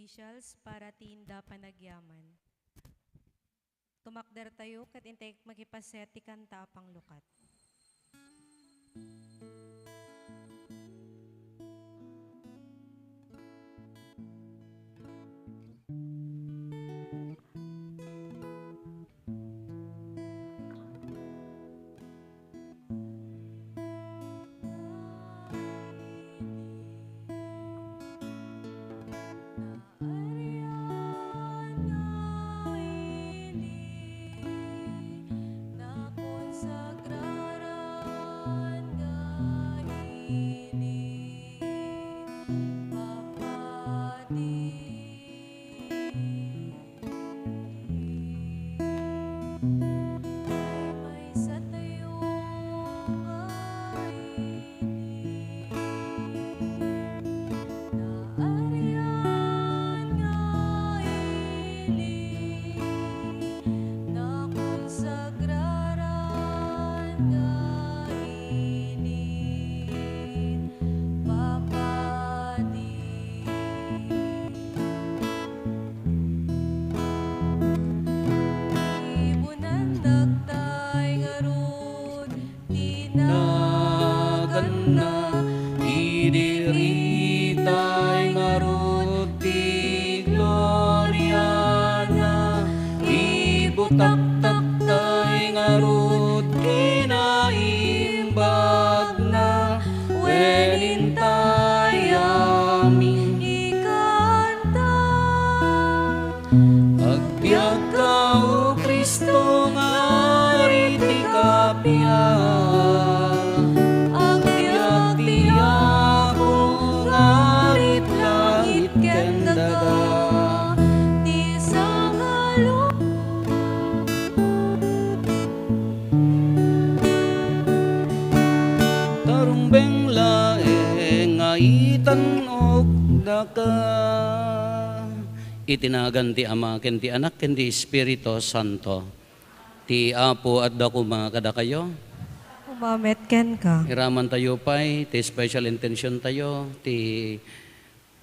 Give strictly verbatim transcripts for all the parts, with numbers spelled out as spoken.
Officials para ti inda panagyaman. Tumakdertayo ket intay makipaset ti kanta a panglukat. Naarian nga ili, nakonsagraran nga ili, papadi. Maymaysa tayo nga ili, naarian nga ili, nakonsagraran nga ili, papadi. Ibunan dagtay ngarud ti naganna, idiritay ngarud ti gloriana, ibutaktaktay ngarud kinaimbagna, wen intay amin ikanta. Agbiagka, O Cristo, nga ari ti kappia. Agbiag ti Apo nga ari ti langit ken daga. Ti sangalu- Tarumbeng laeng nga itan-ok daka. Iti nagan ti Ama, ken ti Anak, ken ti Espiritu Santo. Ti Apo adda koma kadakayo. Umamet kenka. Iramantayo pay ti special intention tayo, ti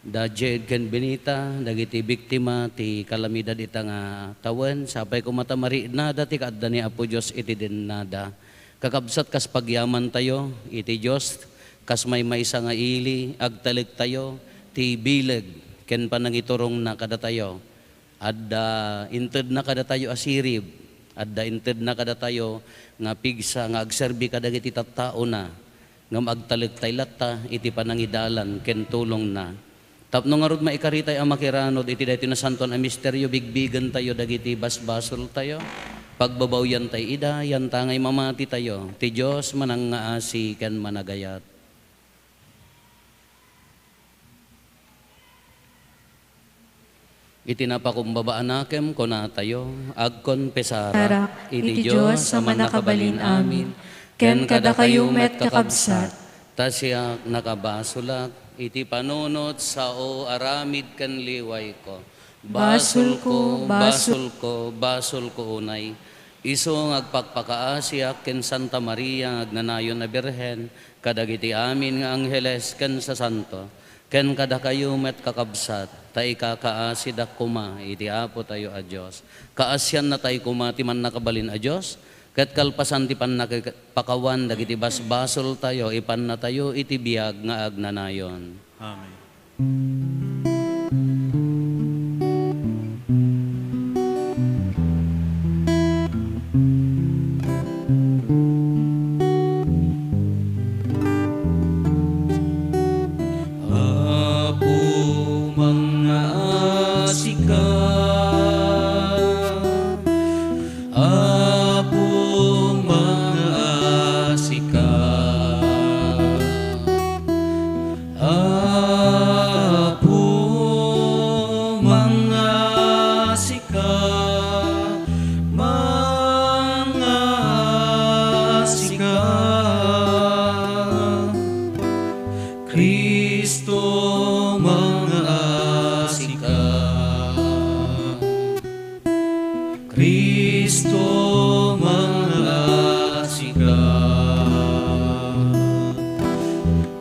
da Jade ken Benita, dagiti biktima ti kalamidad ita nga tawen, sapay koma ta mariidnada ti kaadda ni Apo Dios iti dennada. Kakabsat, kas pagyamantayo iti Dios, kas maymaysa nga ili, agtalektayo ti bileg ken panangiturongna kadatayo. Adda intedna kadatayo a sirib, adda intedna kadatayo nga pigsa nga agserbi kadagiti tattaona, ngem agtalektay latta iti panangidalan ken tulongna. Tapno ngarud maikaritay a makiranod iti daytoy nasantoan a misterio, bigbigentayo dagiti basbasoltayo, pagbabawiantay ida, yantangay mamatitayo, ti Dios manangngaasi ken managayat. Iti napakumbaba a nakem, kunatayo, agkonfesarak iti Dios a Mannakabalin-amin, ken kadakayo met, kakabsat, ta siak nakabasolak iti panunot, sao, aramid ken liwayko. Basolko, basolko, basolko unay. Isu nga agpakpakaasiak ken Santa Maria nga agnanayon a Birhen, kadagiti amin nga angheles ken sasanto, ken kadakayo met, kakabsat, ta ikakaasidak koma iti Apotayo a Dios. Kaasiannatay koma ti Mannakabalin a Dios, ket kalpasan ti pannakipakawan dagiti basbasoltayo, ipannatayo iti biag nga agnanayon. Amen. Apo, mangngaasika. Apo, mangngaasika. Apo, mangngaasika, mangngaasika. Cristo, mangngaasika. Cristo, mangngaasika.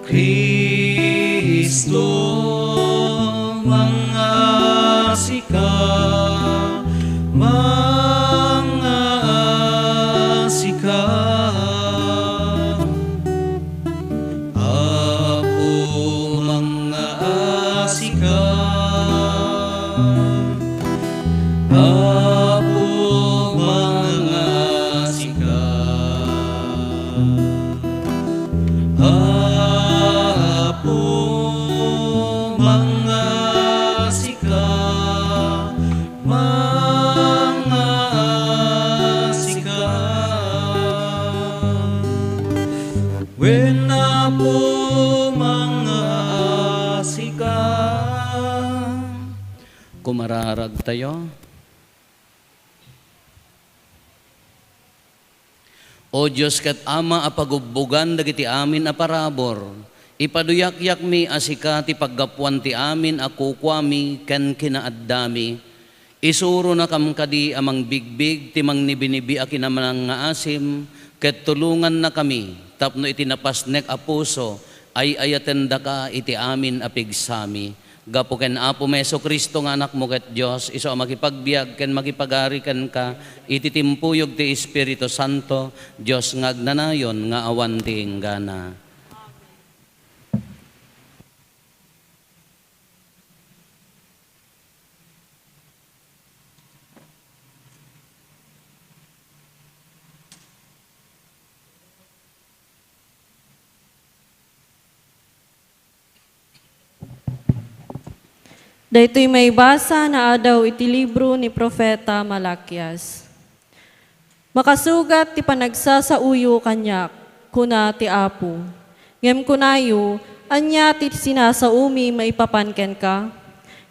Cristo, mangngaasika. Sika, mangaasika. Apo, mangaasika. Apo, mangaasika. Apo, mangaasika. Mangaasika. Wen, Apo, mangaasika. Kumararagtayo. O Dios ket Ama a pagubbogan dagiti amin a parabur, ipaduyakyakmi a sika ti paggapuan ti amin a kukuami ken kinaaddami. Isuronakam kadi a mangbigbig ti mangnibinibi a kinamnangngaasim, ket tulongannakami tapno iti napasnek a puso, ay-ayatendaka iti amin a pigsami. Gapu ken Apomi Jesu-Cristo nga Anakmo ket Dios, isu a makipagbiag ken makipagari kenka iti timpuyog ti Espiritu Santo, Dios nga agnanayon nga awan ti inggana. Daytoy maibasa naadaw iti libro ni Profeta Malakias. "Makasugat ti panagsasaoyo kaniak," kuna ti Apo. "Ngem kunayo, 'Ania ti sinasaomi maipapan kenka?'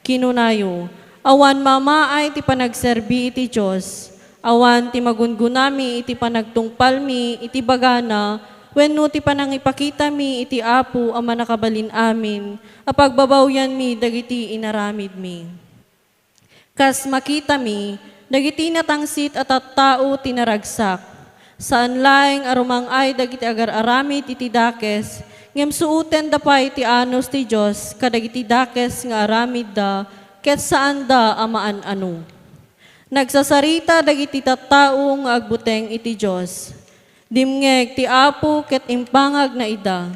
Kinunayo, 'Awan mamaay ti panagserbi iti Dios. Awan ti magungunami iti panagtungpalmi iti bagana wenno ti panangipakitami iti Apo a Mannakabalin-amin a pagbabawianmi dagiti inaramidmi.' Kas makitami, dagiti natangsit a tattao ti naragsak. Saan laeng a rumang-ay dagiti agar-aramid iti dakes, ngem suotenda pay ti anus ti Dios kadagiti dakes nga aramidda ket saanda a maan-ano. Nagsasarita dagiti tattao nga agbuteng iti Dios. Dimngeg ti Apo ket impangagna ida.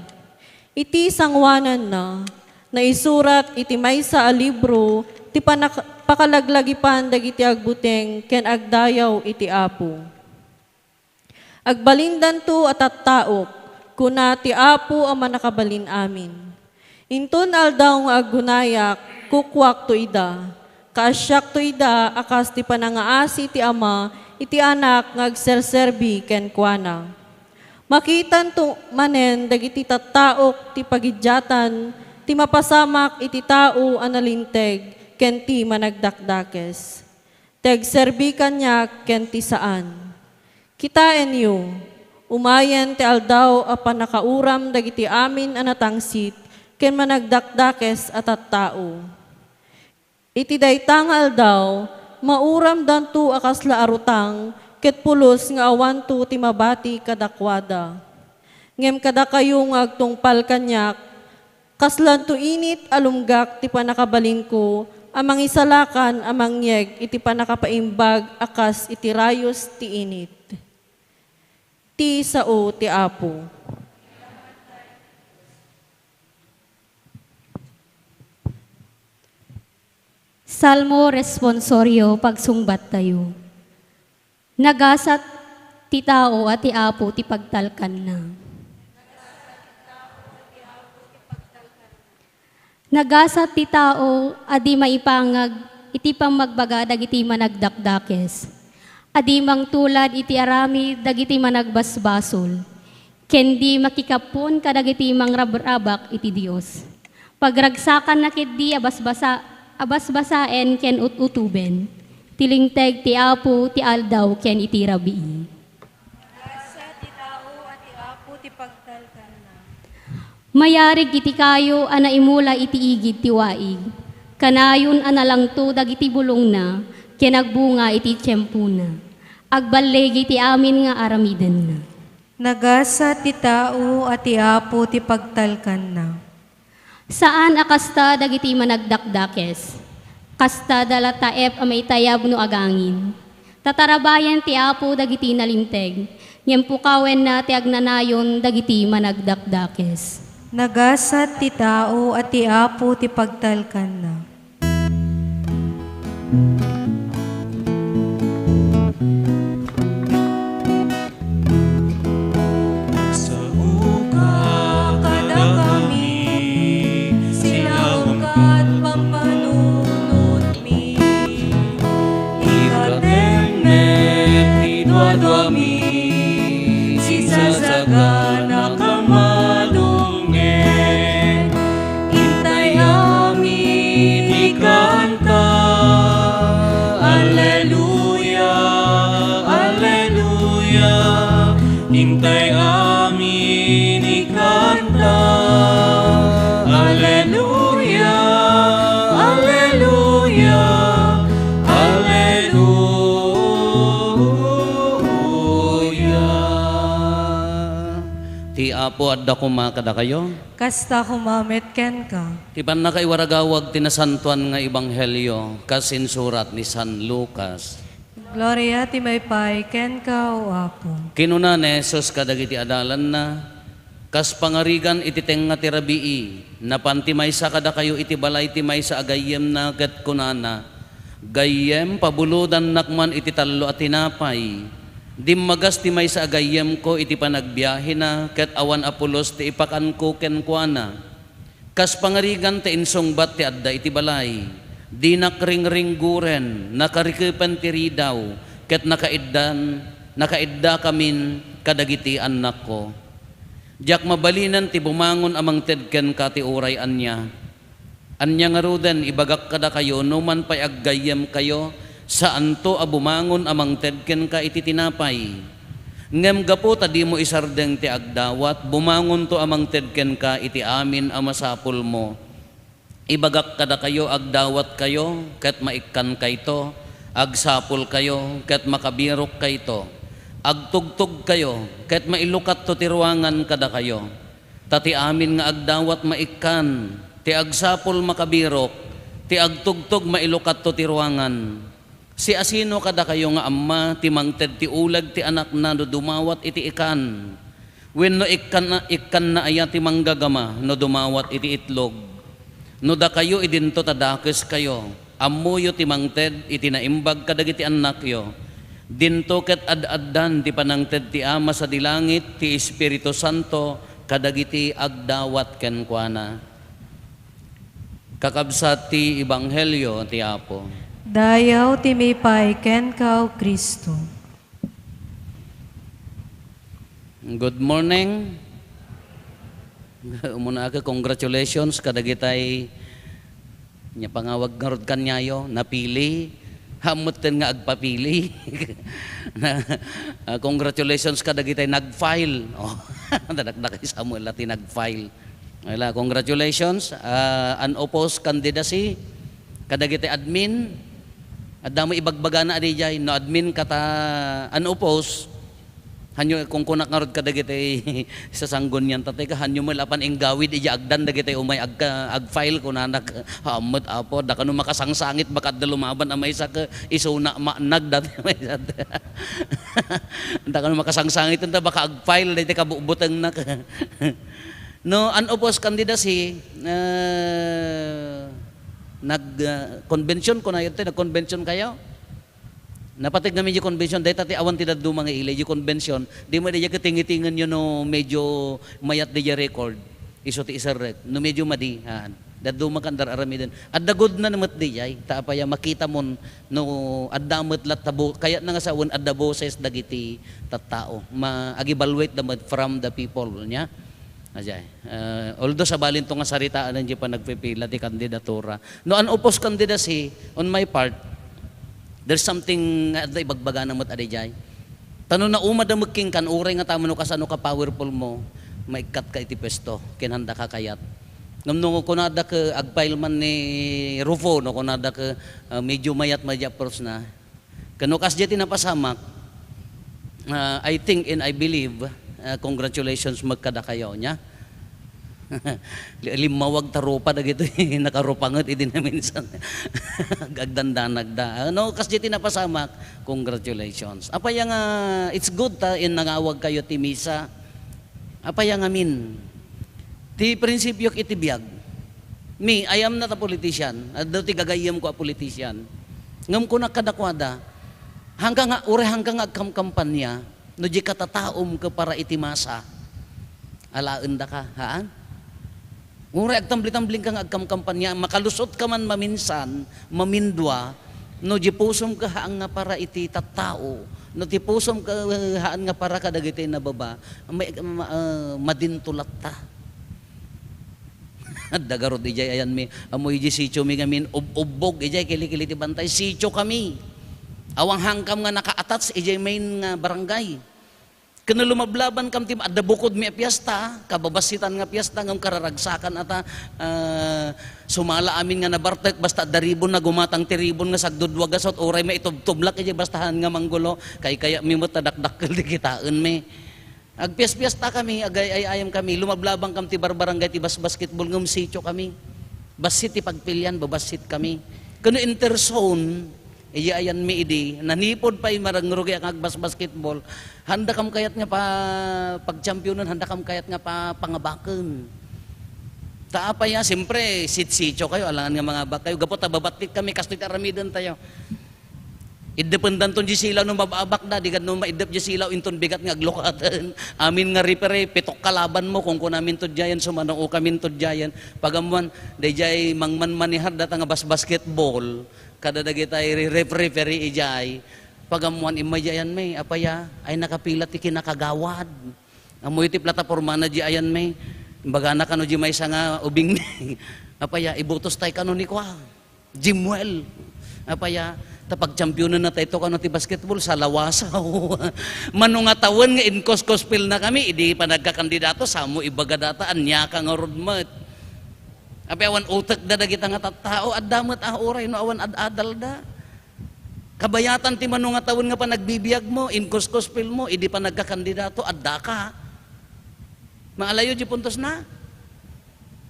Iti sangoananna, naisurat iti maysa a libro ti panak-, pakalaglagipan dagiti agbuteng ken agdayaw iti Apo. Agbalindanto a tattaok, kuna ti Apo a Mannakabalin-amin. Inton aldaw nga aggunayak, kukuakto ida. Kaasiakto ida a kas ti panangaasi ti Ama iti Anak nga agserserbi kenkuana. Makitanto manen dagiti tattaok ti pagidiatan ti mapasamak iti tao a nalinteg ken ti managdakdakes. Ti agserbi kaniak ken ti saan. Kitaenyo, umayen ti aldaw a pannakauram dagiti amin a natangsit ken managdakdakes a tattao. Iti dayta nga aldaw, mauramdanto a kasla arutang ket pulos nga awanto ti mabati kadakuada. Ngem kadakayo nga agtungpal kaniak, kaslanto init a lumgak ti pannakabalinko a mangisalakan a mangyeg iti pannakapaimbag a kas iti rayos ti init. Ti sao ti Apo. Salmo Responsorio, pagsungbattayo. Nagasat ti tao a ti Apo ti pagtalkanna. Nagasat ti tao a di maipangag iti pammagbaga dagiti managdakdakes, a di mangtulad iti aramid dagiti managbasbasol, ken di makikappon kadagiti mangrabrabak iti Dios. Pagragsakanna ketdi a basbasa-, a basbasaen ken ut-utoben. Ti linteg ti Apo ti aldaw ken iti rabii. Nagasat ti tao a ti Apo ti pagtalkanna. Mayarig iti kayo a naimula iti igid ti waig. Kanayon a nalangto dagiti bulongna ken agbunga iti tiempona. Agballigi ti amin nga aramidenna. Nagasat ti tao a ti Apo ti pagtalkanna. Saan a kasta dagiti managdakdakes. Kasta da la taep a maitayab no agangin. Tatarabayan ti Apo dagiti nalinteg, ngem pukawenna ti agnanayon dagiti managdakdakes. Nagasat ti tao a ti Apo ti pagtalkanna. Saoka kadakami, silaongka ket pampanunotmi. Ikateng met ti duaduami, sisasaganaka madungngen. Intay amin ikanta. Alleluia, alleluia. Intay amin ikanta. Alleluia, alleluia, alleluia. Ti Apo adda koma kadakayo. Kasta koma met kenka. Ti pannakaiwaragawag ti nasantoan nga ebanghelio kas insurat ni San Lucas. Gloria ti maipay kenka, O Apo. Kinuna ni Jesus kadagiti adalanna, kas pangarigan iti tengnga ti rabii, napan ti maysa kadakayo iti balay ti maysa a gayyemna ket kunana, "Gayyem, pabulodannak man iti tallo a tinapay." Dimmagas ti maysa a gayyemko iti panagbiahena ket awan a pulos ti ipakanko kenkuana. Kas pangarigan ti insungbat ti adda iti balay, dinak ringringgoren, nakarikepen ti ridaw, ket nakaiddan, nakaiddakamin kadagiti annakko. Diak mabalinen ti bumangon a mangted kenka ti uray ania. Ania ngaruden, ibagak kadakayo, no man pay aggayyemkayo, saanto a bumangon a mangted kenka iti tinapay. Ngem gapu ta dimo isardeng ti agdawat, bumangonto a mangted kenka iti amin a masapulmo. Ibagak kadakayo, agdawatkayo, ket maikkankayto, agsapulkayo, ket makabirokkayto, agtugtogkayo, ket mailukatto ti ruangan kadakayo. Ta ti amin nga agdawat maikkan, ti agsapul makabirok, ti agtugtog mailukatto ti ruangan. Siasino kadakayo nga amma ti mangted ti uleg ti anakna no dumawat iti ikan? Wenno ikkanna, ikkanna aya ti manggagama no dumawat iti itlog? No dakayo idinto ta dakeskayo, ammoyo ti mangted iti naimbag kadagiti annakyo. Dinto ket ad-addan ti panangted ti Ama sadi langit, ti Espiritu Santo, kadagiti agdawat kenkuana. Kakabsat ti ebanghelio ti Apo. Dayaw ti maipay kenka, O Cristo. Good morning. Umuna, congratulations kadagitay nia pangawag ngarud kaniayo, napili. Hamut ten nga agpapili. Na, ah, congratulations kadagitay nag-file. Oh, nadakdak ni Samuel ti nag-file. Wala, congratulations. Ah, unopposed candidacy kadagiti admin. Adda mo ibagbagana a dijay, no admin kata unopposed. Hanyo, kung kunak ngarud kadagiti sasanggunian, tatay ka, hanyo met apan inggawid iti agdan dagiti umay agka-, ag-file, kunanak, "Hamut, Apo, adda kano makasangsangit, baka adda lumaban a maysa ket isuna maanag dati maysa." Adda kano makasangsangit, enta baka ag-file dagiti kabubutengnak. No, unopposed candidacy, eh, nag, ah, convention ko na yun, te, nag-convention kayo? Napateg nga medyo convention, dayta ti awan ti dadduma nga ili, medyo convention, di mo diya katingitingan yun no medyo mayat diya record, isu ti iserrek, no medyo madi, haan. Dadduma kan dar aramiden. Adda gud na namet diya, ta apaya makita mon, no adda met lat tabo, kayat na nga sawen, adda boses dagiti tattao. Ma-, ag-evaluate da met from the people, niya. Ajay. Eh, although sabalinto nga saritaan diay panagpipila ti kandidatura. No unopposed candidacy, on my part, there's something nga adda ibagbagana met a dijay. Ta no nauma da met kenka, uray nga tama no kasano ka powerful mo, maikkat ka iti pwesto, ken handa ka kayat. Ngem no kunada ket ag-file man ni Rufo, no kunada ket, ah, medyo mayat, mayat approach na, ken no kasdiay ti napasamak, ah, I think and I believe, ah, congratulations met kadakayo, nia. Li-, limmawag ta rupa dagitoy nakarupanget idi naminsan. Ag-, agdandanagda. No, kasdi ti napasamak, congratulations. Apay nga, it's good ta in nangawag kayo ti misa. Apay ngamin, ti prinsipyok iti biag. Me, I am not a politician. Adda ti gagayyemko a politician. Ngem kunak kadakuada, hangka nga, uray hangka nga agkamkampanya, no di katataom ket para iti masa, alaendaka, haan? Uray agtambli-tambling ka nga agkamkampanya, makalusot ka man maminsan, mamindua, no di pusom ka haan nga para iti tattao, no ti pusom ka haan nga para kadagiti nababa, may, ma-, ah, madinto latta. Adda garud ijay ayanmi, ammo ijay sitio mi ngamin, ub-, ubbog ijay kilikili ti bantay, sitio kami. Awan hangkam nga naka-attach ijay main nga barangay. Ken no lumablaban kam ti adda bukod mi a piesta, kababassitan nga piesta, ngem kararagsakan ata, ah, sumala amin nga nabartek, basta adda ribon na gumatang ti ribon nga sagdudua gasut, uray maitubtublak ijay basta haan nga manggulo, kaykaya mi met ta dakdakkel ti kitaen mi. Agpias-piesta kami, agay-ay-ayam kami, lumablaban kam ti barbarangay ti bas-, basketball, ngem sitio kami. Bassit ti pagpilian, babassit kami. Ken no interzone, iya ayan mi idi, nanipod pay maragrugi a agbas-basketball, handa kam kayat nga pa-, pagchampionen, handa kam kayat nga pa-, pangabaken. Ta apay a, siyempre, sit-, sitio kayo, alangan nga mangabak kayo. Gapu ta babattit kami, kastoy ti aramiden tayo. Iddependanton di silaw no mababakda, di kad no maiddep di silaw, inton bigat nga aglukaten. Amin nga referee, pitok kalaban mo, kung kunamin to diayen, sumano kamin to diayen. Pagammuan, dayjay mangmanmanihar data nga bas-basketball, kada dagitay re-, ref-, referee ijay. Pagammuan, immay di ayan may, apay a, ay nakapila ti kinakagawad. Ammoyo ti platapormana di ayan may, imbagana kano di maysa nga ubing ni, apay a, ibutos tay kano ni kua. Jimwell. Apay a, ta pagchampionen na tayo kano ti basketball, salawasaw. Mano nga tawen nga inkoskospil na kami, idi panagkakandidato, samo ibaga data, ania ka ngarud met. Apay awan utek da dagita nga tattao, adda met a uray no awan ad-adal da. Kabayatan ti mano nga tawen nga panagbibiag mo, inkoskospil mo, idi panagkakandidato, adda ka. Maalayo di puntos na?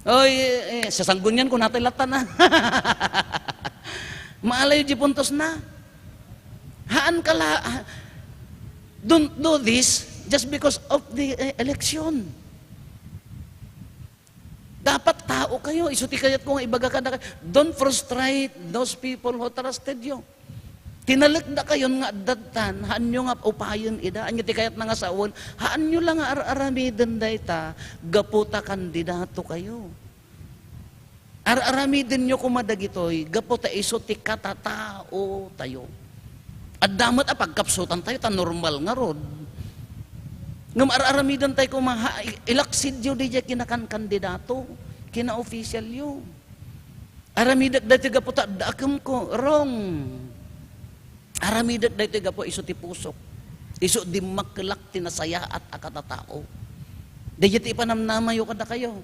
Oy, eh, eh, sasanggunian ko natay latan na. Maalayo di puntos na. Haan ka la, don't do this just because of the, eh, election. Dapat tao kayo. Isu ti kayat ko nga ibaga kada, don't frustrate those people who trusted you. Tinalekdakayon nga adda tan, haanyo nga upayen ida. Anya ti kayatna nga sawen, haanyo la nga ar-aramiden dayta, gapu ta kandidato kayo. Ar-aramidenyo koma dagitoy, gapu ta isu ti katatao tayo. Adda met a pagkapsutan tayo, ta normal ngarud. Ngem ar-aramiden tayo koma, ha, i-, ilaksidyo diay kinakankandidato, kinaopisyalyo. Aramidek daytoy gapu ta adda akemko. Wrong. Aramidek daytoy gapu isu ti pusok. Isu dimmakkelak ti nasayaat a katatao. Daytoy ti ipanamnamayo kadakayo.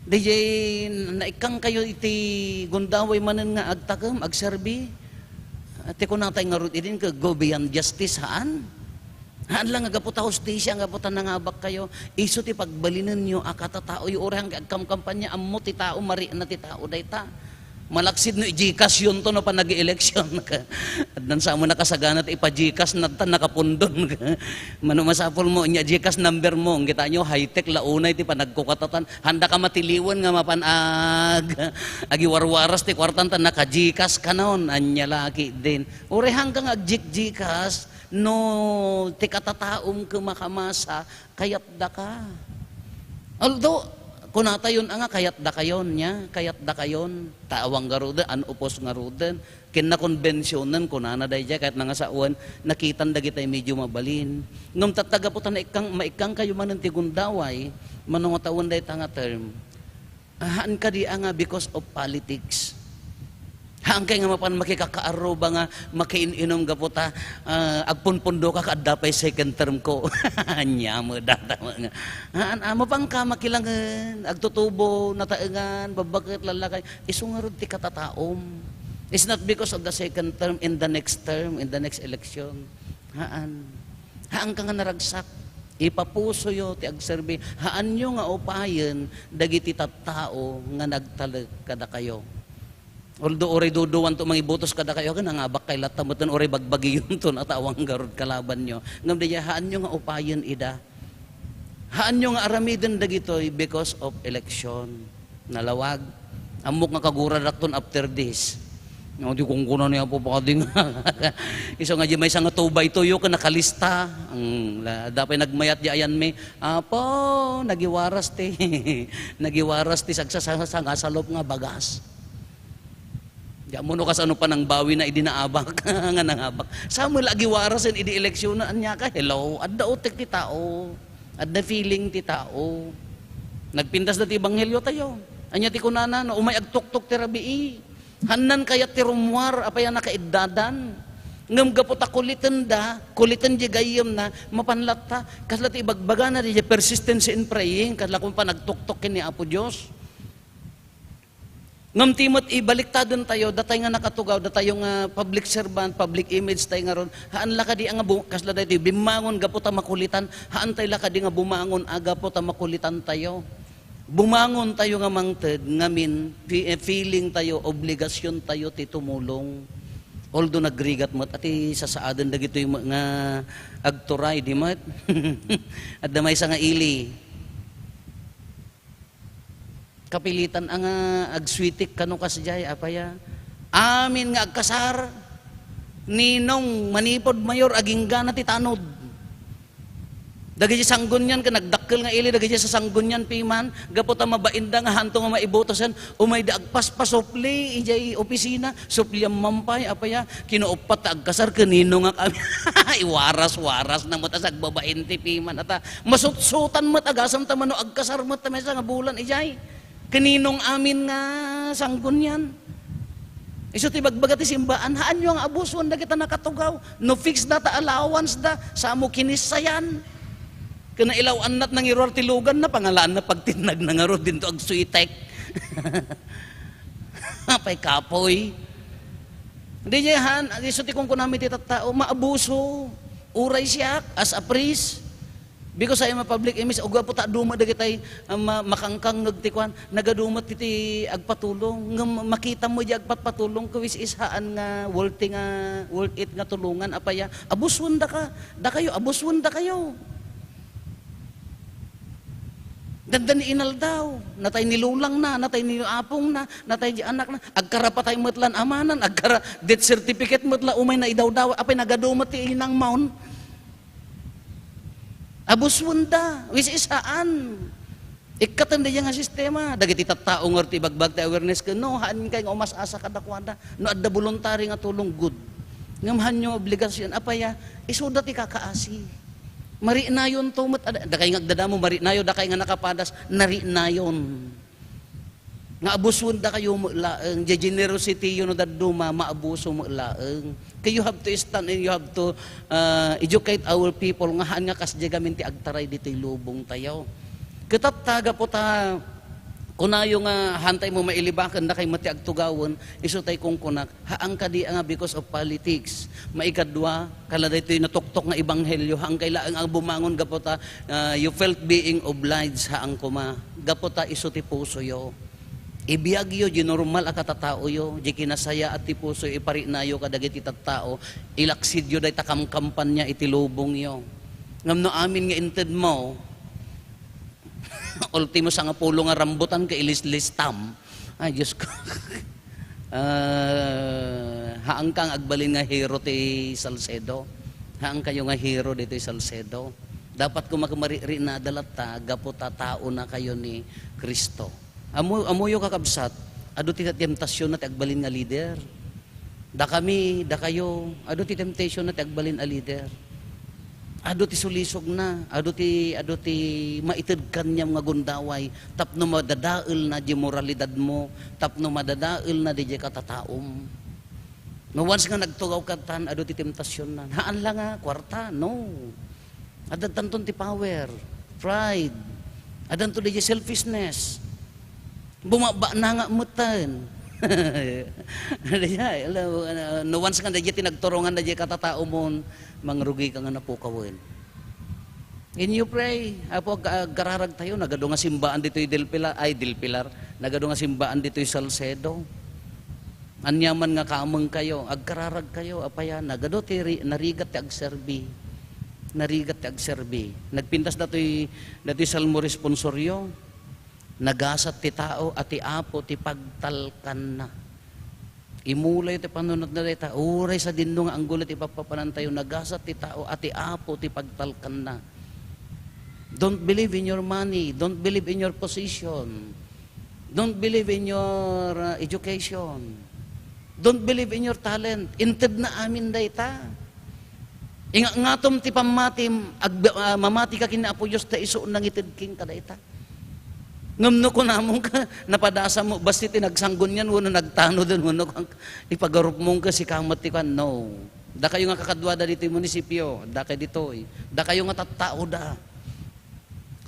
Daytoy naikkangkayo iti gundaway manen nga agtakem, agserbi. Ti kunatay ngarud idin, go beyond justice, haan? Haan lang nga gapu ta hustisia, gapu ta nangabak kayo. Isu ti pagbalinenyo a katataoyo, uray hangga agkamkampanya, ammo ti tao, marienna ti tao dayta. Malaksid no i-Gcash yun to, no, panag-eleksyon ka. Addan sa mo nakasagana ti ipa-Gcash na ta nakapundon ka. Mano masapul mo, nya Gcash number mo, ang kita nyo, high-tech, launay ti panagkukatatan. Handa ka matiliwan nga mapan ag-, agiwarwaras ti kwartan ta naka-Gcash ka non, anya laki din. Uray hanggang agjik-Gcash, no, ti katataom ket makamasa, kayatdaka. Although, kunatayon a nga, kayatdakayon, nya, kayatdakayon. Ta awan ngaruden, an upos ngaruden. Ken nakonbensionen, kunana daydiay, kayat na nga sawen, nakitan dagitay medyo mabalin. Ngem tatta gapu ta naikkang, maikkang kayo manen ti gundaway, mano nga tawen dayta nga term. Ah, haan kadi a nga because of politics. Haan kay nga mapan makikakaarruba nga makiin-inom gapu ta, ah, agpunpundo ka, adda pay second term ko. Anya mo data mo nga. Haan, ah, mapan ka makilangen, agtutubo, nataengan, babbaket, lalakay. Isu ngarud ti katataom. It's not because of the second term, in the next term, in the next election. Haan. Haan ka nga naragsak. Ipapusoyo ti agserbi. Haanyo nga upayen dagiti tattao nga nagtalek kadakayo. Although uray duduanto mangibutos kadakayo, "Aga, nangabak kay latta metten uray bagbagiyonto, natawang garud kalabanyo." Ngem daydiay, haanyo nga upayen ida. Haanyo nga aramiden dagitoy because of election. Nalawag. Ammok nga kagurarakton after this. No, di kungkuna ni Apo Padi nga. Isu nga di maysa nga two by two yo ken nakalista. Ang la-, adda pay nagmayat di ayanmi. Apo, nagiwaras ti, nagiwaras ti sagsasanga salup nga bagas. Di ammo no kasano panangbawina idi naabak, nga nangabak. Samuel, agiwarasen idi eleksyonan, ania ka? Hello, adda utek ti tao. Adda feeling ti tao. Nagpintas da ti ebanghelyo tayo. Ania ti kunana, no umay agtuktok ti rabii. Hannan kayat ti rummuar, apay a nakaiddadan. Ngem gapu ta kuliten da, kuliten di gayyemna, mapan latta. Kasla ti ibagbagana, di persistence in praying, kasla kung panagtuktok ken ni Apo Dios. Ngem ti met ibaliktaden tayo, datay nga nakatugaw, datayo nga public servant, public image tayo ngarud, haan la kadi nga bu-, kasla daytoy, bimmangon gapu ta makulitan, haan tayo la kadi nga bumangon a gapu ta makulitan tayo. Bumangon tayo nga mangted, ngamin, fi-, eh, feeling tayo, obligasyon tayo ti tumulong. Although nagrigat met, ati sasaaden dagitoy nga agturay, di met? Adda maysa nga ili. Kapilitan a nga agswitik kano kasdiay, apay a? Amin nga agkasar, Ninong, manipud mayor, aginggana ti tanod. Dagiti sanggunian ken nagdakkel nga ili, dagiti sa sanggunian piman, gapu ta mabainda nga hanto nga maibutosen, umayda agpaspasupli idiay opisina, suplian man pay, apay a? Kinauppat ta agkasar ken Ninong a kami. Iwaras-waras na met a sagbabain ti piman. Ata, masutsutan met, agasam ta mano agkasar met ta maysa nga bulan idiay. Ken Ninong amin nga sanggunian. Isu ti bagbaga ti simbaan, haanyo nga abuson dagita nakatugaw. No fix da ta allowance da, samo kinissayan. Ken nailaw-annat nangiruar ti lugan na, pangalaanna pagtinnag na ngarud dinto agswitek. Apay kapoy. Di diay han, isu ti kunkunami ti tattao, maabuso. Uray siak, as a priest, because I am a public image, ugapo ta adu met dagitay, ah, ma-, makangkangngeg ti kuan, nagadu met iti agpatulong. Ngem makita mo di agpatpatulong, which is haan nga worthy nga, worth it nga tulongan, apay a? Abusuen daka, dakayo, abusuen dakayo. Dandani inaldaw, natay ni lulangna, natay ni apongna, natay di anakna, agkarapatay met lan amanan, agkara death certificate met la umay na idawdawa, apay nagadu met ti inang maon. Abusuen da, which is haan. Ikkaten da nga sistema, dagiti tattao nga ti ibagbag ti awareness ken no, haan kay nga umas-asa kadakuada. No adda voluntary nga tulong, good. Ngem haanyo obligasyon, apay a? Isuda ti kakaasi. Marinayon to met, ada-, dakay nga agdadamo, marinayo, dakay nga nakapadas, narinayon. Nga abusuen dakayo met laeng, di generosity yo no dadduma, maabuso met laeng. Kay you have to stand and you have to, uh, educate our people nga haan nga kasdiay gamin ti agtaray ditoy lubong tayo. Ket tatta, gapu ta kunayo nga haan tayo mo mailibaken dakay met ti agtugawen, isu tay kunkunak, haan kadi a nga because of politics. Maikadua, kala daytoy natuktok nga ebanghelyo, haan kay laeng a bumangon gapu ta, ah, you felt being obliged, haan koma. Gapu ta isu ti pusoyo. Ibiagyo di normal a katataoyo, di kinasayaat ti pusoyo, iparinayo kadagiti tattao, ilaksidyo dayta kamkampanya iti lubongyo. Ngem no amin nga intedmo, ultimo sangapulo nga rambutan ka ilislistam. Ay, Diyos ko. Ah, haanka nga agbalin nga hero ti Salcedo. Haankayo nga hero ditoy Salcedo. Dapat koma mariknada latta, gapu ta tao na kayo ni Cristo. Amo, amoyo, kakabsat, adu ti temptasyon na ti agbalin nga leader. Dakami, dakayo, adu ti temptation na ti agbalin a leader. Adu ti sulisogna, adu ti, adu ti maited kaniam nga gundaway, tapno madadaelna di moralidadmo, tapno madadaelna di katataom. No once nga nagtugaw katan, adu ti temptasyonna. Haan la nga, kwarta, no. Addanton ti power, pride. Addanto di selfishness. Bumabana nga metten. No once nga daydiay ti nagturongan daydiay katataomon, mangrugi ka nga napukawen. Can you pray? Apo, ag-, agkararag tayo, nagadu nga simbaan ditoy Del Pilar, ay, Del Pilar, nagadu nga simbaan ditoy Salcedo. Aniaman nga kameng kayo, agkararag kayo, apaya, nagadu ti ri-, narigat ti agserbi. Narigat ti agserbi. Nagpintas datoy, datoy Salmo responsorio. Nagasat ti tao a ti Apo ti pagtalkanna. Imulayo ti panunotna dayta, uray sadino nga anggulo ti ipappapanantayo, nagasat ti tao a ti Apo ti pagtalkanna. Don't believe in your money. Don't believe in your position. Don't believe in your, uh, education. Don't believe in your talent. Inted na amin dayta. Inga-, ngatom ti pammatim, ag-, ah, mamati ka ken Apo Dios ta isu nangited kenka dayta. Ngem no kunamon ka, napadasam mo, basta ti nagsanggunyan, wenno nagtanoden, wenno kan-, ipagarupmon ka, sika met ti kan, no. Dakayo nga kakaduada ditoy munisipyo, dakayo ditoy. Dakayo nga tattaoda.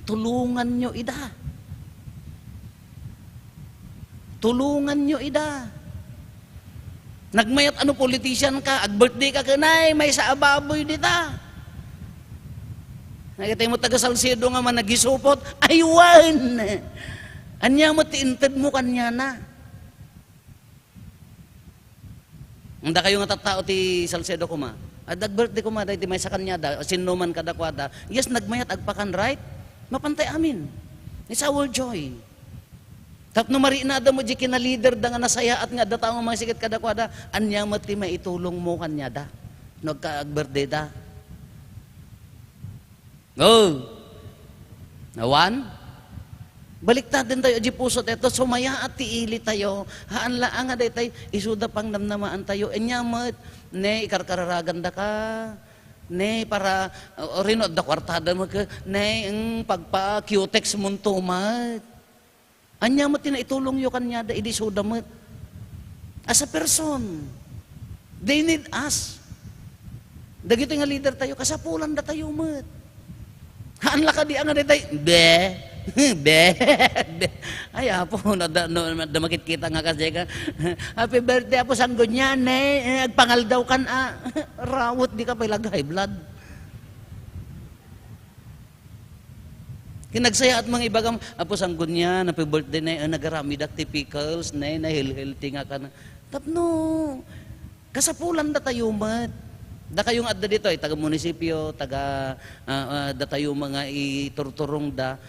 Tulonganyo ida. Tulonganyo ida. Nagmayat a no politician ka, ag-birthday ka ken, ay, maysa a baboy dita. Nakita mo taga Salcedo nga man nagisupot, ay, wen! Ania met ti inted mo kaniana? Dakayo nga tattao ti Salcedo koma. Adda ag-birthday koma, daydi maysa kaniada, sinno man kadakuada. Yes, nagmayat agpakan, right? Mapantay amin. It's our joy. Tapno marinada mo di kinalider da nga nasayaat nga adda tao nga mangsiket kadakuada, ania met ti maitulong mo kaniada no agka-, ag-birthday da? Oh. Awan? Baliktaden tayo, di puso tayo, sumayaat ti ili tayo. Haan la nga daytay, isuda pang namnamaan tayo. Anya met, ne, ikarkararagan da ka. Ne, para, uh, rino, adda kwartada mo ka. Ne, ang pagpa-cutex mo to, mat. Anya met ti naitulongyo kaniada, idi isuda met. As a person, they need us. Dagitoy nga leader tayo, kasapulan da tayo met. Haan la kadi nga daytay, be, be, be. Ay, Apo, no, da, no, da makitkita nga kasi ka, "Happy birthday, Apo Sanggunian, eh, eh, agpangaldaw kan, ah." Rawot, di ka pa ilag high blood. Kinagsayaat mga ibagam, "Apo Sanggunian, happy birthday, ne, ah, nagaramidak ti pickles, ne, nahil-healthy nga ka na." Tapno, kasapulan da tayo met. Da kayo nga adda dito, ay, taga munisipyo, taga, ah, ah, da tayo mga iturturong da.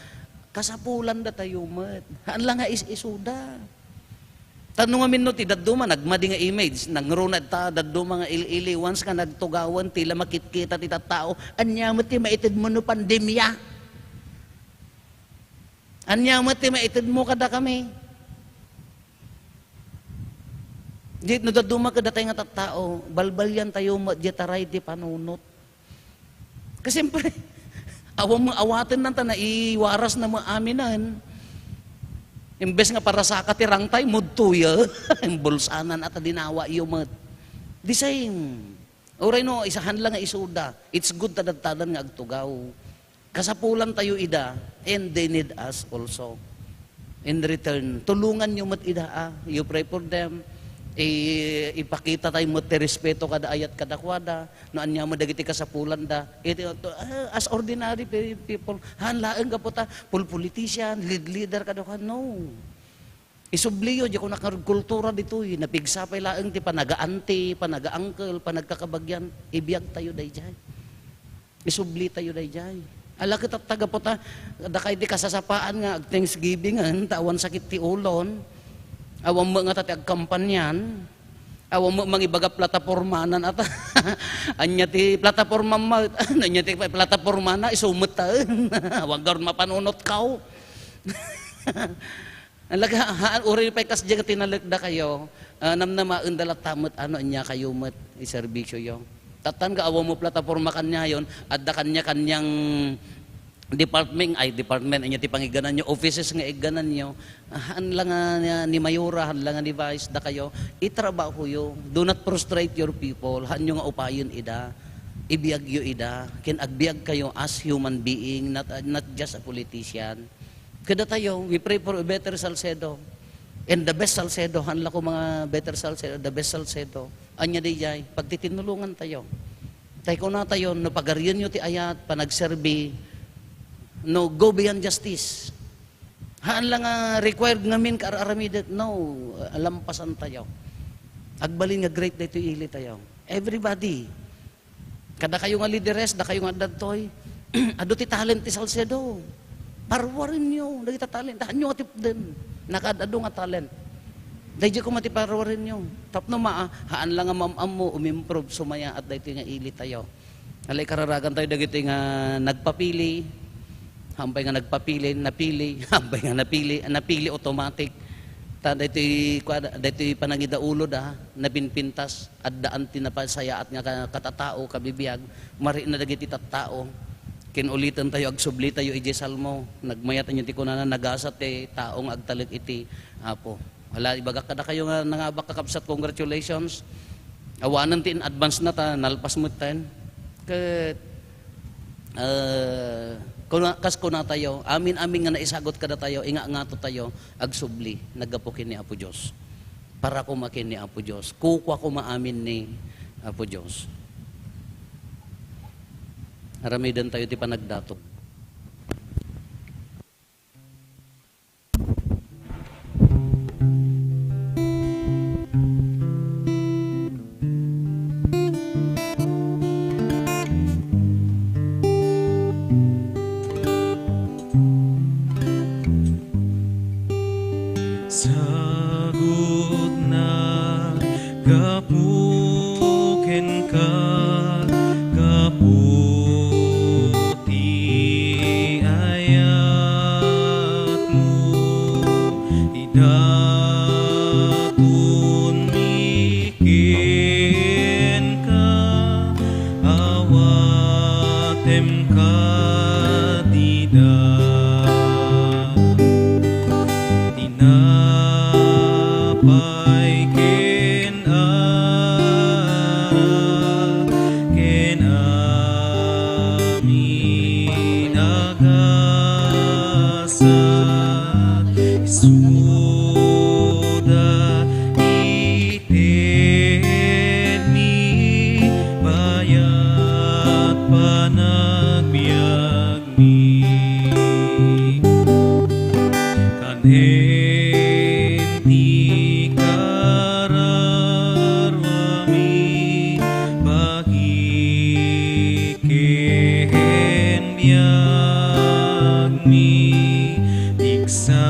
Kasapulan da tayo met. Haan lang nga is-isuda. Tano nga minno ti dadduma, nagmadi nga image, nangruna ta dadduma nga il-ili, once nga nagtugawan, tila makitkita ti tattao, anya met ti maited mo no pandemia? Anya met ti maited mo kada kami? Di, no dadduma kada tayo nga tattao, balbalian tayo met di taray di panunot. Kasi siyempre, awan mo awaten nan ta naiwaras na mo aminan. Imbes nga para saka ti rangtay, mudto ya. Imbulsanan at dinawa iyo met. The same. Uray no, isahan lang nga isuda. It's good ta dadtadan nga agtugaw. Kasapulan tayo ida, and they need us also. In return, tulungan nyo met ida, ah. You pray for them. I-, ipakita tayo met ti respeto kada ayat kadakuada. No anya mo dagiti kasapulan da. Iti, ah, as ordinary pe-, people, han laeng gapu ta, pul-, politician, lead leader, kadakuada. No. Isubliyo, di ko nakarugkultura ditoy. Napigsa pay laeng ti panagaanti, panagaangkel, panagkakabagian. Ibiag tayo dayjay. Isubli tayo dayjay. Ala ket taga puta, dakay ti kasasapaan nga ag-Thanksgiving, ta awan sakit ti ulon. Awan met nga ta ti agkampanyan. Awan met mangibaga platapormanan ata. Anya ti plataporma met? Anya ti platapormana? Isu met taen. Awan garud mapanunot kao. Alaga, ha, uray pay kasdiay nga tinalek dakayo, ah, namnamaen da latta met, ano, anya kayo met, iserbisioyo. Tattan nga awan mo plataporma kanyayon, adda kanya-kanyang department, ay, department, anya ti pangigananyo, offices nga igananyo, ah, haan la nga ni, ni Mayora, haan la nga ni Vice, dakayo, itrabahoyo. Do not frustrate your people, haanyo nga upayen ida, ibiagyo ida, ken agbiag kayo as human being, not, not just a politician. Kadatayo, we pray for a better Salcedo. And the best Salcedo, haan la ko mga better Salcedo, the best Salcedo. Anya dayjay, pagtitinulongan tayo. Tay kunatayo, no pagarienyo ti ayat, panagserbi, No, go beyond justice. Haan la nga required ngamin kaar-aramidek. No, alampasantayo. Agbalin nga great daytoy ilitayo. Everybody. Kadakayo nga leaders, dakayo nga adda ditoy, adu ti talent ti Salcedo. Parwarenyo dagiti talent. Haanyo nga tipden. Nakaad-adu nga talent. Daydiay koma ti parwarenyo. Tapno maa, haan la nga maam-ammo, umimprove, sumayaat daytoy nga ilitayo. Ala, ikararagantayo dagiti nga nagpapili, hampay nga nagpapili, napili, hampay nga napili, napili automatic. Ta daytoy, kua-, daytoy panangidaulo da, napinpintas, addaan ti napasayaat nga ka-, katatao, kabibiag, marikna dagiti tattao. Kin-uliten tayo, agsubli tayo, idiay Salmo, nagmayat anyo ti kunana, nagasat ti tao nga agtalek iti Apo. Wala, ibagak kadakayo nga nangabak, kakabsat, congratulations. Awanen ti in advance na ta, nalpas met ten. Ket, eh, kuna-, kas kunatayo, amin-amin nga naisagut kadatayo, inga-, ngato tayo, agsubli, naggapu ken ni Apo Dios. Para koma ken ni Apo Dios. Kukua koma amin ni Apo Dios. Aramiden tayo ti panagdaton. Sagutna gapu kenka, gapu ti ayatmo, idatonmi kenka, awatem kadida. Tinapay ken ara ken amin a gasat, isuda itedmi bayat panagbiag mi. Kanen ti kararwami, bagi ken biagmi, pigsa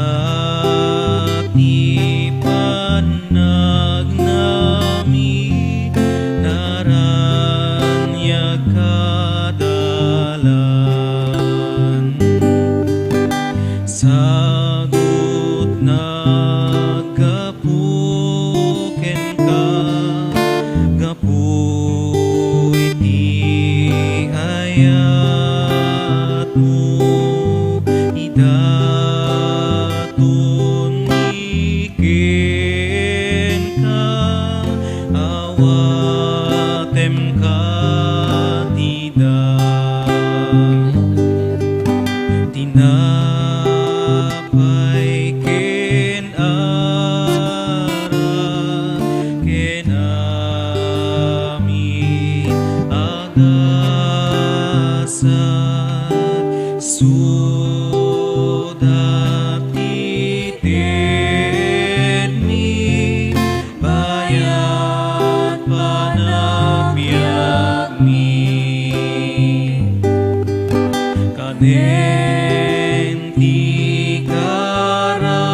ti panagnami, naraniag ka dalan. Sagutna gapu kenka, gapu iti ayatmo, idatonmi kenka, awatem kadida. Tinapay ken ara ken amin a gasat, isuda ti itedmi bayat panagbiagmi. Kanen ti kararwami,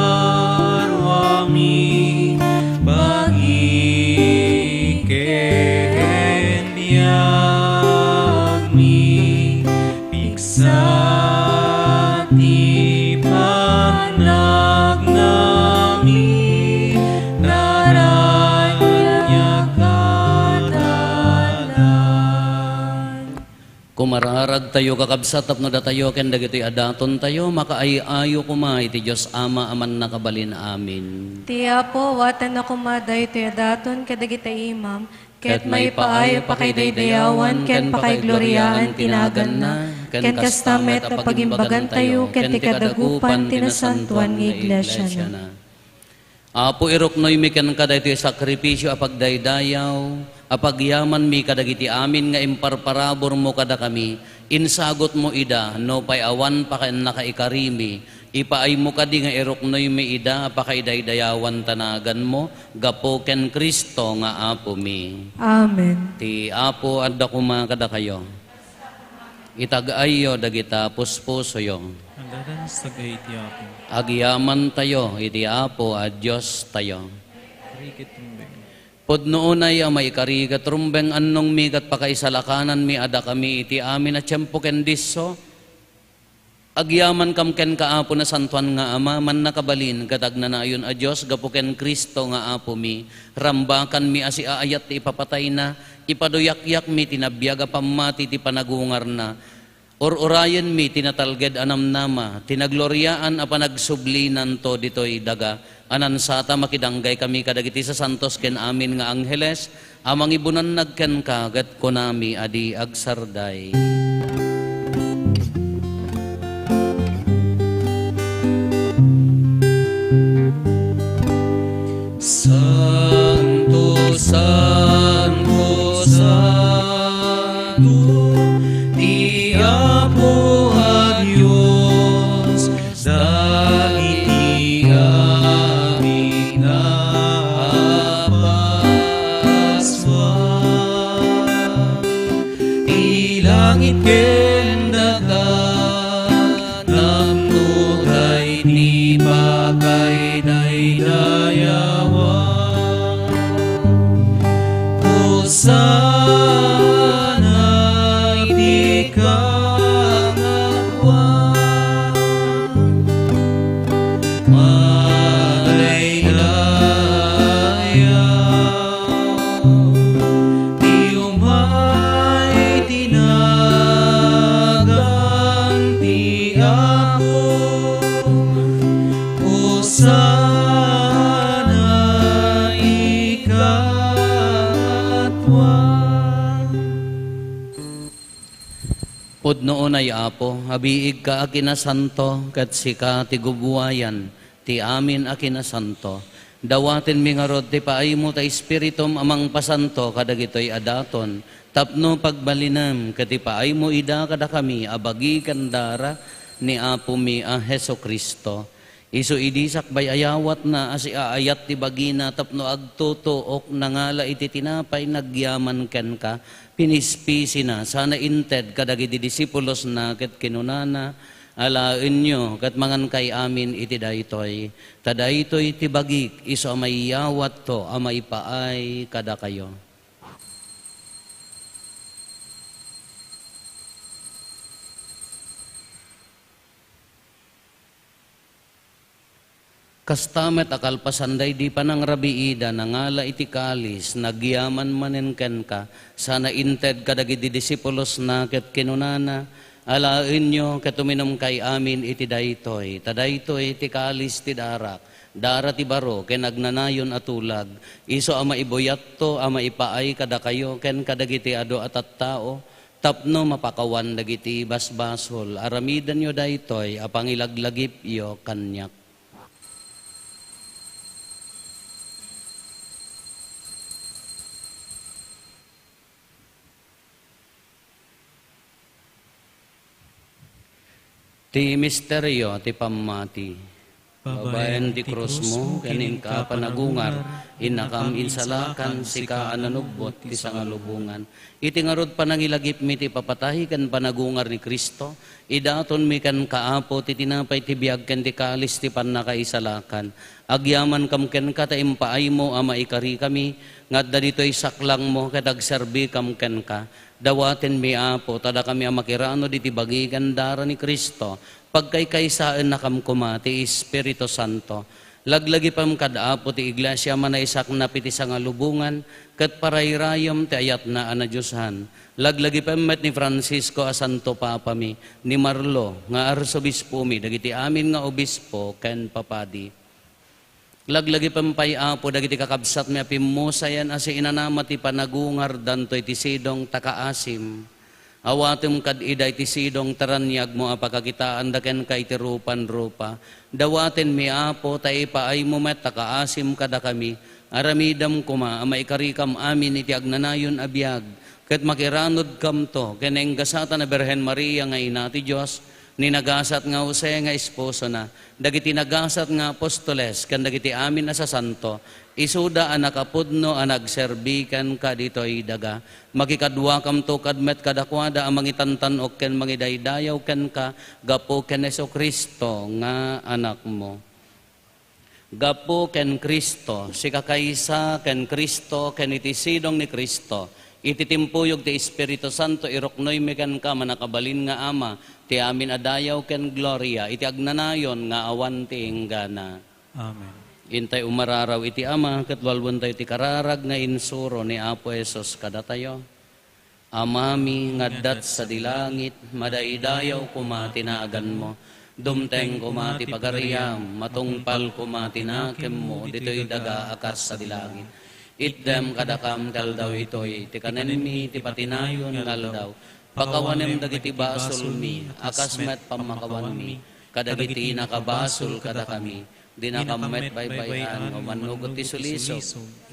bagi ken biagmi, pigsa ti panagnami, naraniag ka dalan. Kumararagtayo, kakabsat, tapno datayo ken dagitoy a datontayo, makaay-ayo koma iti Dios Ama a Mannakabalin. Amen. Ti Apo, awatenna koma daytoy a daton kadagiti imam, ket maipaay a pakaidaydayawan ken pakaigloriaan ti naganna, ken kasta met a pagimbagantayo ken ti kadagupan ti nasantoan nga iglesiana. Apo, iruknoymi kenka daytoy sakrifisio a pagdaydayaw, a pagyamanmi kadagiti amin nga imparparaburmo kadakami, insagutmo ida, nupay awan pakainakaikarimi, ipaaymo kadi nga iruknoymi ida a pakaidaydayawan ta naganmo, gapu ken Cristo nga Apomi. Amen. Ti Apo adda koma kadakayo. Itag-ayyo dagita puspusoyo. Adda sag-ay ti Apo. Agyamantayo iti Apo a Diostayo. Karikit rumbeng. Pudno unay a maikari ket rumbeng, annongmi ket pakaisalakananmi a dakami iti amin a tiempo ken disso. Agyamankam kenka, Apo, nasantoan nga Ama, mannakabalin ket agnanayon a Dios, gapu ken Cristo nga Apomi. Rambakanmi a siaayat ti ipapatayna, ipaduyakyakmi ti nabiag a pammati ti panagungarna. Ur-urayenmi ti natalged a namnama, ti nagloriaan a panagsublinanto ditoy daga, a nansata makidanggay kami kadagiti sasantos ken amin nga angheles a mangibunannag kenka, ket kunami a di agsarday. Santo, santo, santo, ti Apo a Dios, dagiti amin a Pasua. Ti langit ken daga, napno tay ti pakaidaydayawan. Hosanna iti kangatoan. Madaydayaw ti umay ti nagan ti Apo. Hosanna iti kangatoan. Pudno unay, Apo, a biigka a kinasanto, ket sika ti gubuayan ti amin a kinasanto. Dawatenmi ngarud ti paaymo ta Espiritum a mangpasanto kadagitoy a daton, tapno pagbalinem ket ipaaymo ida kadakami a bagi ken dara ni Apomi a Jesu-Cristo. Isu idi sakbay a yawatna a siaayat ti bagina tapno agtutuok, nangala iti tinapay, nagyaman kenka, pinispisina, sana inted kadagiti disipulosna ket kinunana, "Alaenyo ket mangankay amin iti daytoy, ta daytoy ti bagik, isu a maiyawatto a maipaay kadakayo." Kasta met a kalpasan daydi panangrabiida, nangala iti kalis, nagyaman manen kenka, sana inted kadagiti disipulosna ket kinunana, "Alaenyo ket uminumkay amin iti daytoy, ta daytoy ti kalis ti darak, dara ti baro ken agnanayon a tulag, isu a maibuyatto a maipaay kadakayo ken kadagiti adu a tattao, tapno mapakawan dagiti basbasol. Aramidenyo daytoy a pangilaglagipyo kaniak." Ti misterio ti pammati. Babaen ti krusmo ken inka panagungar, innakam insalakan, sika a nanubbot ti sangalubongan. Iti ngarud panangilagipmi ti ipapatay ken panagungar ni Cristo, idatonmi kenka, Apo, ti tinapay ti biag ken ti kalis ti pannakaisalakan. Agyamankam kenka ta impaaymo a maikarikami nga adda ditoy saklangmo ket agserbikam kenka. Dawatenmi, Apo, ta dakami a makiranod iti bagi ken dara ni Cristo, pagkaykaysaennakam koma ti Espiritu Santo. Laglagipem kad Apo ti Iglesia a manaisaknap iti sangalubongan, ket parayrayem ti ayatna a nadiosan. Laglagipem met ni Francisco a Santo Papami, ni Marlo nga Arsobispomi, dagiti amin nga obispo ken papadi. Laglagipem pay, Apo, dagiti kakabsatmi a pimmusayan a siinanama ti panagungardanto iti sidong ta kaasim. Awatem kad ida iti sidong ta raniagmo a pakakitaanda kenka iti rupan rupa. Dawatenmi, Apo, ta ipaaymo met ta kaasim kadakami. Aramidem koma a maikarikam amin iti agnanayon a biag, ket makiranudkamto ken ni Ingasatan a Birhen Maria nga Ina ti Dios, ni nagasat nga Jose nga esposona, dagiti nagasat nga apostoles, ken dagiti amin a sasanto, isuda a nakapudno a nagserbi kenka ditoy daga. Makikaduakamto kad met kadakuada a mangitantan-ok ken mangidaydayaw kenka gapu ken Jesu-Cristo nga Anakmo. Gapu ken Cristo, sika kaysa ken Cristo, ken iti sidong ni Cristo, iti timpuyog ti Espiritu Santo, iruknoymi kenka, mannakabalin nga Ama, ti amin a dayaw ken gloria, iti agnanayon nga awan ti inggana. Amen. Intay umararaw iti Ama, ket walwentayo ti kararag nga insuro ni Apo Jesus kadatayo. Amami nga adda sadi langit, madaydayaw koma ti naganmo. Dumteng koma ti pagariam, matungpal koma ti nakemmo ditoy daga a kas sadi langit. Itdem kadakam ti aldaw itoy ti kanenmi ti patinayon nga aldaw. Pakawanem dagiti basolmi, a kas met pammakawanmi kadagiti nakabasol kadakami. Dinakam met baybay-an nga umannugot ti sulisog.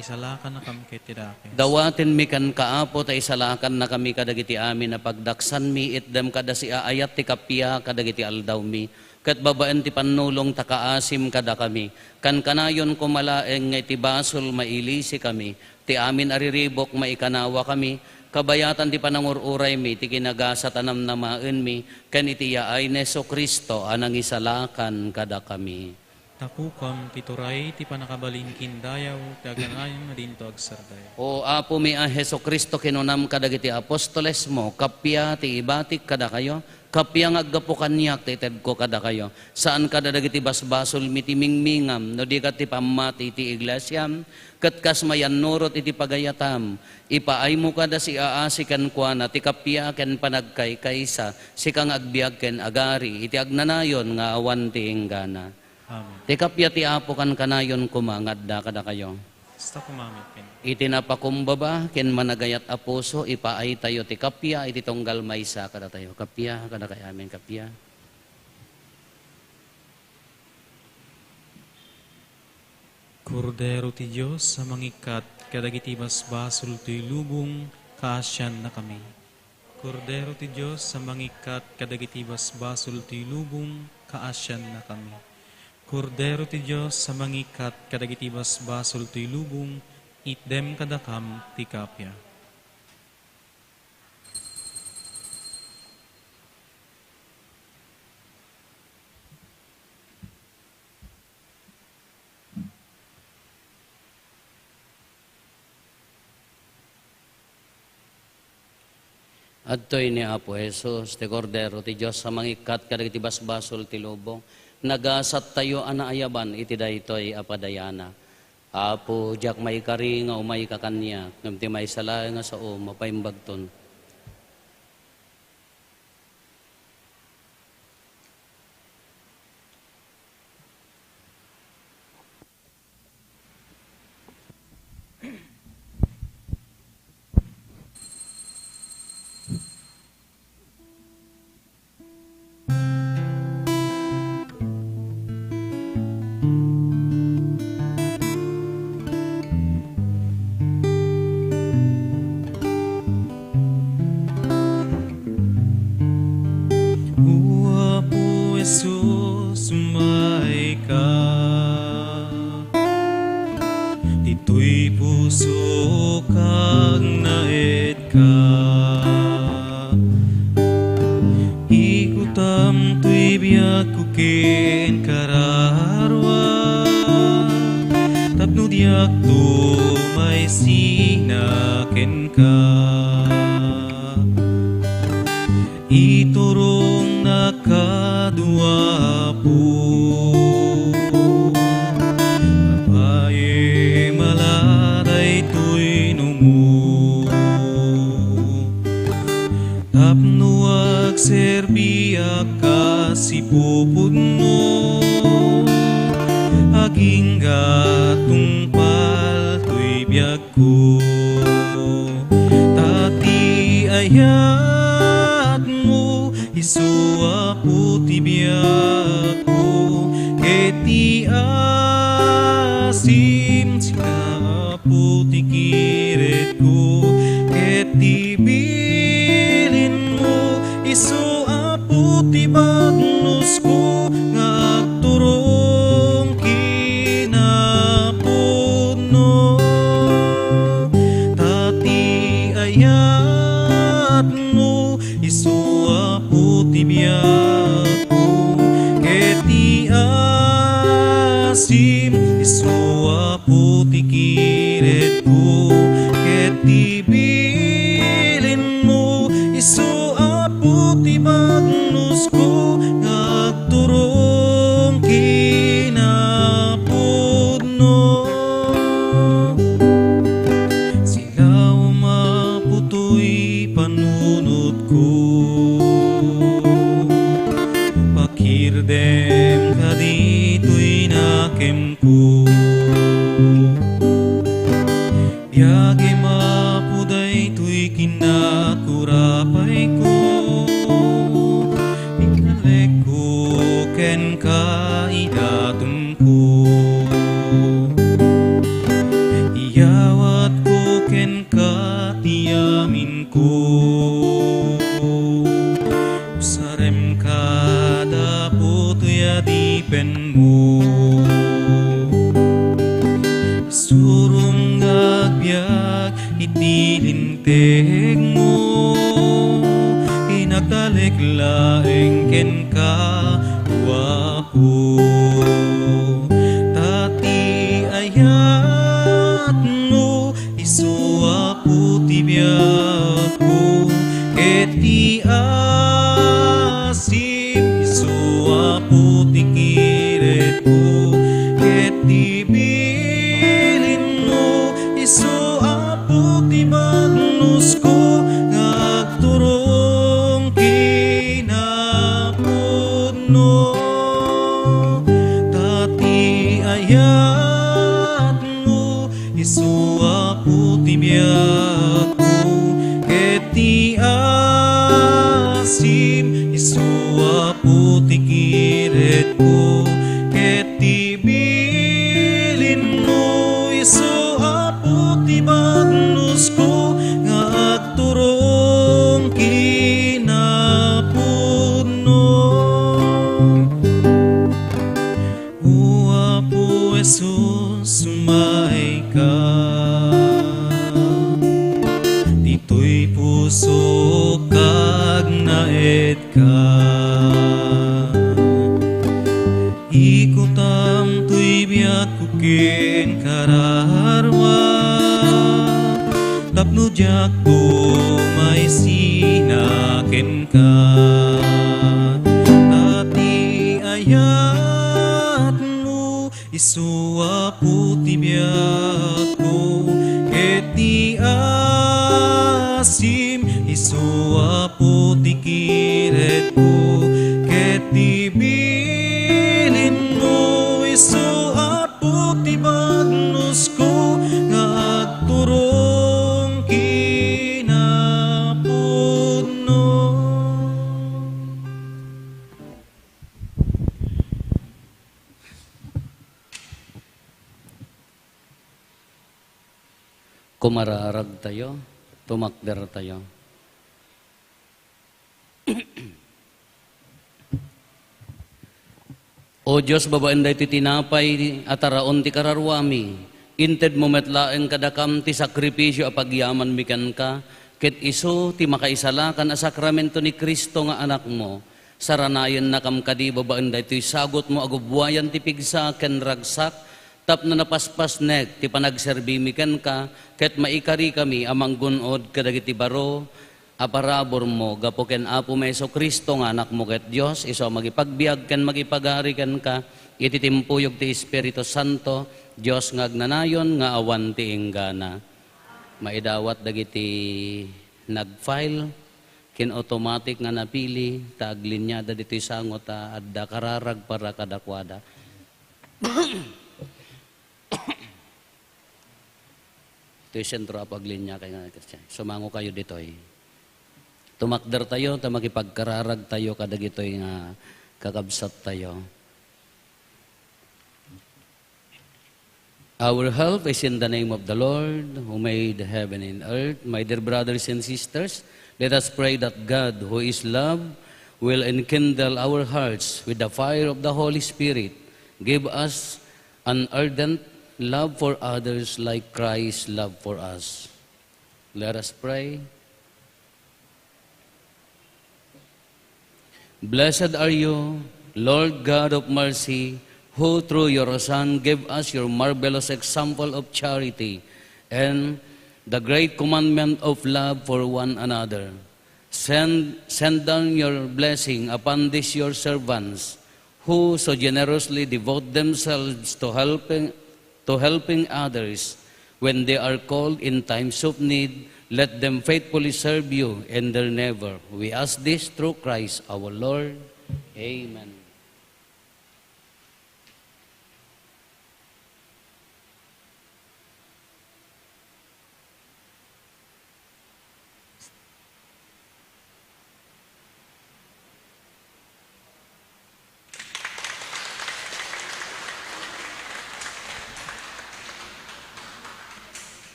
Isalakannakam ket ti dakes. Dawatenmi kenka, Apo, ta isalakannakami kadagiti amin a pagdaksanmi, itdem kada siaayat ti kappia kadagiti aldawmi, ket babaen ti pannulong ta kaasim kadakami. Kankanayon koma laeng nga iti basol mailisikami, ti amin a riribuk maikanawakami, kabayatan ti panangur-uraymi, ti kinagasat a namnamaenmi, ken iti yaay ni Jesu-Cristo a nangisalakan kadakami. Tapukam ti turay ti pannakabalin ken dayaw ti agnanayon a dinto agsardaya. O Apomi a Jesu-Cristo, kinunam kadagiti apostolesmo, kappia ti ibatik kadakayo, kappia nga aggapu kaniak ti itedko kadakayo. Saan kada dagiti basbasolmi ti mingmingam, no di ket ti pammati ti iglesiam, ket kas mayannurot iti pagayatam, ipaaymo kada siaasi kenkuana ti kappia ken panagkaykaysa, sika nga agbiag ken agari iti agnanayon nga awan ti inggana. Amen. Ti kappia ti Apo kankanayon koma nga adda kadakayo. Kasta koma met ken. Iti napakumbaba ken managayat a puso, ipaaytayo ti kappia iti tunggal maysa kadatayo. Kappia kadakayo amin, kappia. Kordero ti Dios a mangikkat kadagiti basbasol toy lubong, kaasiannakami. Kordero ti Dios a mangikkat kadagiti basbasol toy lubong, kaasiannakami. Kordero ti Dios a mangikkat kadagiti basbasol toy lubong, itdem kadakam ti kappia. Adtoy ni Apo Jesus, ti Kordero ti Dios a mangikkat kadagiti basbasol ti lubong. Nagasattayo a naayaban iti daytoy a padayana. Apo, diak maikari nga umayka kaniak, ngem ti maysa laeng a sao, mapaimbagton. O Apo Jesus, umayka. Ditoy pusok agnaedka. Ikutam toy biagko ken kararua, tapno diakto maisina kenka. Iturongnak kano, Apo. Babaem a la daytoy numo. Tapno agserbiak kas ipupudno. Agingga tungpal toy biag ko, ta ti ayat ti asim, sika, Apo, ti kiredko, ket ti bilinmo, isu, Apo, ti bagnosko nga agturong kinapudno. Ta ti ayatmo, isu, Apo, ti biagko, ket ti asim, isu, Apo, ti kiredko, ket ti bilinmo, isu, Apo, ti bagnosko nga agturong kinapudno. Silaw, Apo, toy panunotko. Pakirdem kaditoy nakemko. Biagem, Apo, daytoy kinakurapayko. Italekko kenka idaton ko. Iyawatko kenka ti aminko. Usarem kada putoy adipenmo. Isurom nga agbiag iti lintegmo. Inagtalek laeng kenka, Apo. Ta ti ayatmo, isu, Apo, ti biagko, ket ti asim, isu, Apo, ti kiredko, ket ti bilinmo, isu, Apo, ti bagnosko nga agturong kinapudno. Ta ti ayatmo, isu, Apo, ti biagko, ket ti asim, isu, Apo, ti kiredko, ket ti bilinmo, isu, Apo, ti bagnosko nga agturong kinapudno. O Apo Jesus, umayka. Ditoy pusok agnaedka. Ikutam toy biagko ken kararua, tapno diak tumaysina kenka. Ta ti ayatmo, isu Apo ti biagko, ket ti asim, isu Apo ti kiredko, ket ti bilinmo, isu Apo ti bagnosko nga agturong kinapudno. Kumararagtayo, tumakdertayo. O Dios, babaen daytoy tinapay a taraon ti kararuami, intedmo met laeng kadakam ti sakripisio a pagyamanmi kenka, ket isu ti makaisalakan a sakramento ni Cristo nga Anakmo. Saranayennakam kadi babaen daytoy sagutmo a gubbuayan ti pigsa ken ragsak, tapno napaspasnek ti panagserbimi kenka, ket maikarikami a manggun-od kadagiti baro a paraburmo gapu ken Apomi Jesu-Cristo nga Anakmo ket Dios, isu a mangipagbiag ken mangipagari kenka iti timpuyog ti Espiritu Santo, Dios nga agnanayon nga awan ti inggana. Maidawat dagiti nag-file ken automatic nga napili ta agliniada ditoy sango ta adda kararag para kadakuada. Ditoy sentro a paglinia kay nga Kristian. Sumango kayo ditoy. Tumakder tayo ta makipagkararag tayo kadagitoy nga kakabsat tayo. Our help is in the name of the Lord, who made heaven and earth. My dear brothers and sisters, let us pray that God, who is love, will enkindle our hearts with the fire of the Holy Spirit. Give us an ardent love for others like Christ's love for us. Let us pray. Blessed are you, Lord God of mercy, who through your Son gave us your marvelous example of charity and the great commandment of love for one another. Send, send down your blessing upon these your servants, who so generously devote themselves to helping, to helping others when they are called in times of need. Let them faithfully serve you and their neighbor. We ask this through Christ our Lord. Amen.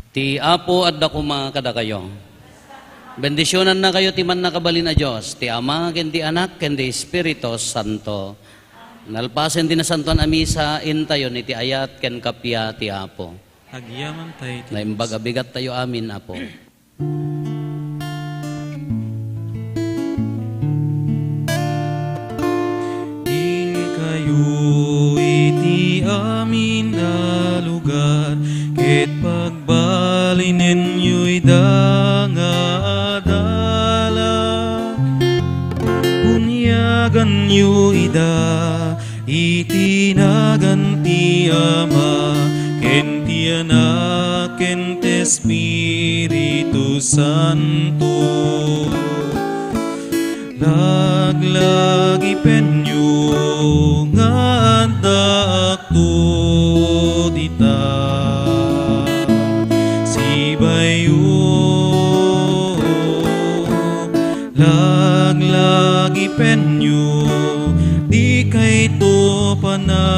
Ti Apo adda koma kadakayo. Bendisionannakayo ti Mannakabalin a Dios, ti Ama, ken ti Anak, ken ti Espiritu Santo. Nalpasen ti Nasantoan a Misa, intayon iti ayat ken kappia ti Apo. Agyamankay iti Dios. Naimbag a bigattayo amin, Apo. Inkayo iti amin a lugar, ket pagbalinenyo ida nga adala. Bunyaganyo ida iti nagan ti Ama, ken ti Anak, ken ti Espiritu Santo. Laglagipenyo nga addaakto dita. Sibayo, laglagipenyo, dikayto panawan.